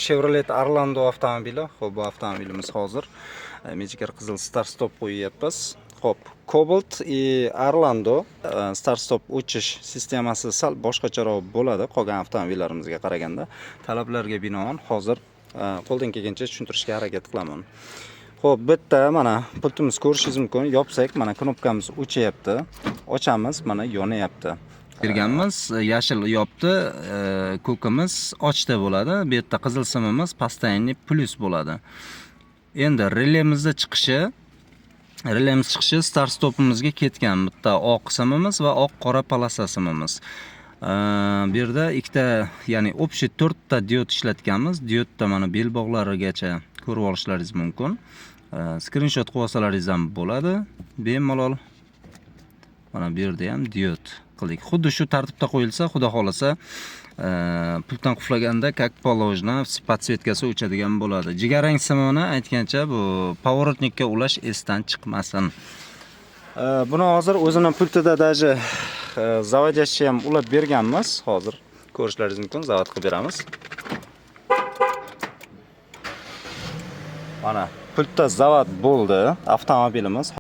Chevrolet Orlando avtomobili. Xo'p, bu avtomobilimiz hozir Magicar qizil start stop qo'yyapmiz. Xo'p, Cobalt и Orlando start stop o'chish sistemasi sal boshqacharoq bo'ladi qolgan avtomobillarimizga qaraganda. Talablarga binoan hozir qo'ldan kelgancha tushuntirishga harakat qilaman. Xo'p, bitta mana pultimiz ko'rishingiz mumkin. Yopsak, mana knopkamiz o'chyapti. Ochamiz, mana yonyapti. Berganmiz, yashil yopdi, ko'kimiz ochda bo'ladi. Bu yerda qizil simimiz постоянный plyus bo'ladi. Endi relemiz chiqishi start stopimizga ketgan bitta oq simimiz va oq qora полоса simimiz. Bu yerda ikkita, ya'ni общий to'rtta diod ishlatganmiz. Diodda mana belbog'larigacha ko'rib olishlaringiz mumkin. Skrinshot qilib olsalaringiz ham bo'ladi bemalol. Mana bu yerda ham diod qildik. Xuddi shu tartibda qo'yilsa, xudo xohlasa, pultdan qulflaganda, как положено, подсветка si o'chadigan bo'ladi. Jigarrang simini aytgancha bu поворотник ka ulash esdan chiqmasin. Buni hozir o'zini pultida даже заводящий ham ulab berganmiz. Hozir ko'rishlaringiz mumkin, zavod qilib beramiz. Mana pultda zavod bo'ldi avtomobilimiz.